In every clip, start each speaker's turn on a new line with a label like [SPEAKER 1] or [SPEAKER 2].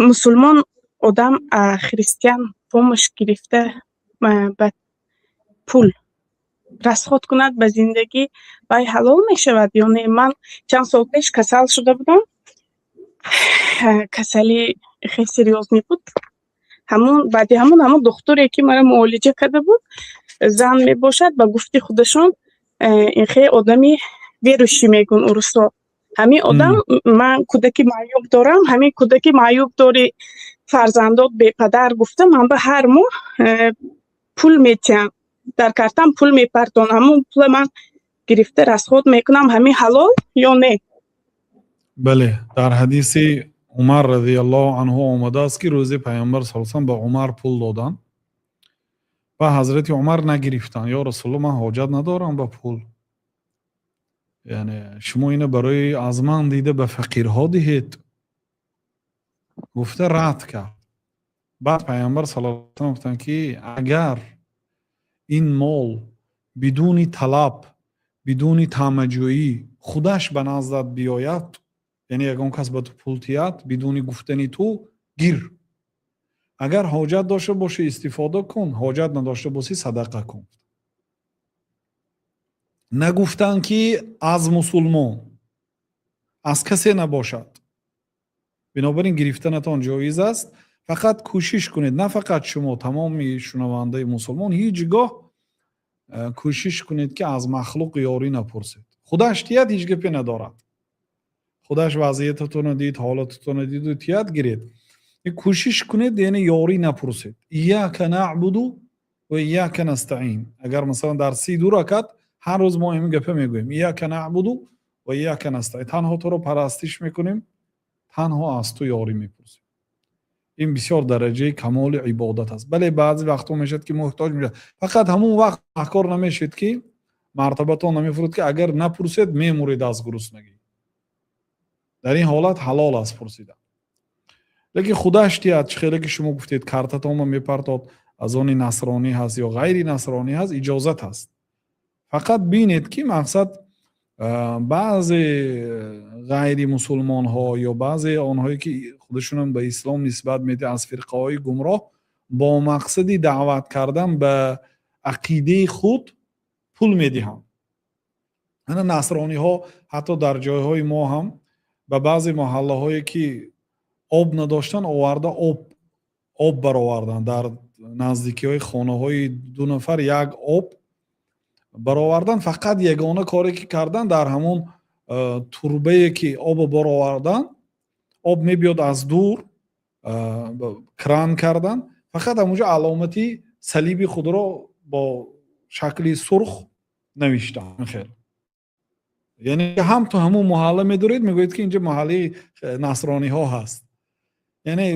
[SPEAKER 1] Мусулмон одам христиан помощь гирифта, ба пул расход кунад ба зиндагӣ, вай ҳалол мешавад ё не? Ман чанд сол пеш касал шуда будам, касалӣ хеле серьёзный буд. Ҳамун баъди ҳамун духтуре, ки маро муолиҷа карда буд, зан мебошад, ба гуфти худашон ин хеле одами верующий мегӯн урусҳо. Ҳамин одам: «Ман кӯдаки маъюб дорам, ҳамин кӯдаки маъюб дори, фарзандот бепадар», гуфта, ман ба ҳар моҳ пул метиҳам, дар картам пул мепартонам. Ҳамун пула ман гирифта расход мекунам. Ҳамин ҳалол ё не?
[SPEAKER 2] Бале, дар ҳадиси Умар разияллоҳу анҳу омадааст, ки рӯзи Пайғамбар с ба Умар пул доданд ва ҳазрати Умар нагирифтанд. «Ё Расулулло, ман ҳоҷат надорам ба пул, яъне шумо ина барои аз ман дида ба фақирҳо диҳед», гуфта рад кард. Баъд Пайғамбар сал гуфтанд, ки агар ин мол бидуни талаб, бидуни таъмаҷӯӣ худаш ба наздат биёяд, яъне ягон кас ба ту пул тиҳад бидуни гуфтани ту, гир. Агар ҳоҷат дошта бошӣ, истифода кун, ҳоҷат надошта бошӣ, садақа кун. Нагуфтанд, ки аз мусулмон, аз касе набошад. Бинобар ин гирифтанатон ҷоиз аст. Фақат кӯшиш кунед, на фақат шумо, тамоми шунавандаи мусулмон, ҳеҷ гоҳ кӯшиш кунед, ки аз махлуқ ёрӣ напурсед. Худаш тият, ҳеҷ гапе надорад. Худаш вазъиятатонро дид, ҳолататонро диду тият, гиред. Кӯшиш кунед, яъне ёрӣ напурсед. إياك نعبد وإياك نستعين. Агар масалан дар 32 ракат ҳар рӯз мо ин гапа мегӯем: إياك نعبد وإياك نستعين, танҳо туро парастиш мекунем, танҳо аз ту ёрӣ мепурсем. Ин бисёр дараҷаи камоли ибодат аст. Бале, баъзе вақтҳо мешавад, ки муҳтоҷ мешавад. Фақат ҳамун вақт гунаҳкор намешед, ки мартабатон намефурӯд, ки агар напурсед, мемуред аз гуруснагӣ. Дар ин ҳолат ҳалол аст пурсидан. Лекин худаш тиҳад, чӣ хеле ки шумо гуфтед, картатонро мепартод, аз они насронӣ ҳаст ё ғайри насронӣ ҳаст, иҷозат аст. Фақат бинед, ки мақсад баъзе ғайри мусулмонҳо ё баъзе онҳое, ки худашонам ба ислом нисбат медиҳанд, аз фирқаҳои гумроҳ, бо мақсади даъват кардан ба ақидаи худ пул медиҳанд. Ана насрониҳо ҳатто дар ҷойҳои мо ҳам ба баъзе маҳаллаҳое, ки об надоштанд, оварда об бароварданд. Дар наздикиҳои хонаҳои ду нафар як об баровардан. Фақат ягона коре, ки кардан, дар ҳамон турбае, ки обо баровардан, об мебиёд аз дур, кран кардан, фақат ҳамонҷо аломати салиби худро бо шакли сурх навиштанд. Хел, яъне ҳам ту ҳамун маҳалла медоред, мегӯед, ки инҷа маҳаллаи насрониҳо ҳаст. Яъне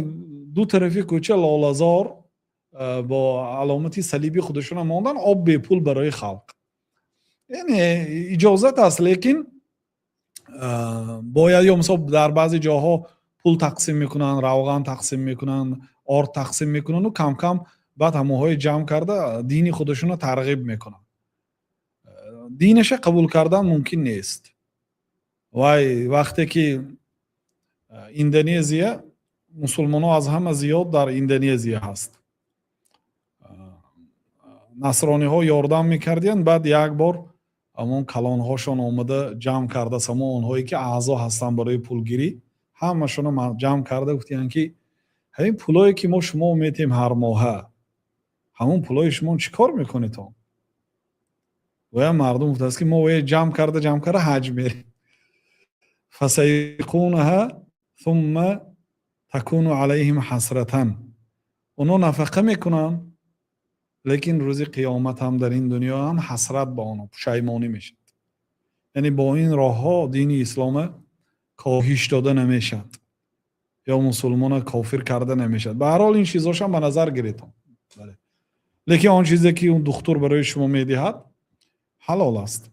[SPEAKER 2] ду тарафи кӯча лолазор бо аломати салиби худашона мондан, об бепул барои халқ. Яъне иҷозат аст, лекин бояд ё мисол дар баъзе ҷоҳо пул тақсим мекунанд, равған тақсим мекунанд, орд тақсим мекунанду кам-кам баъд ҳамонҳои ҷамъ карда дини худашонро тарғиб мекунанд. Динаша қабул кардан мумкин нест. Вай вақте ки Индонезия, мусулмонҳо аз ҳама зиёд дар Индонезия ҳаст, насрониҳо ёрдам мекардиянд. Баъд як бор ҳамон калонҳошон омада ҷамъ карда, само онҳое, ки аъзо ҳастанд барои пулгирӣ, ҳамашонро ҷамъ карда гуфтиянд, ки ҳамин пулое, ки мо шумо метиҳем ҳар моҳа, ҳамон пулои шумо чӣ кор мекунедон? Гӯя мардум гуфтааст, ки мо ҷамъ карда, ҷамъ карда ҳаҷ мерем. فسينفقونها ثم تكون عليهم حسرة. Онҳо нафақа мекунанд, лекин рӯзи қиёмат ҳам, дар ин дунё ҳам ҳасрат ба онҳо, пушаймонӣ мешавад. Яъне бо ин роҳҳо дини ислома коҳиш дода намешавад ё мусулмона кофир карда намешавад. Ба ҳар ҳол, ин чизҳошам ба назар гиретон. Лекин он чизе, ки он духтур барои шумо медиҳад, ҳалол аст.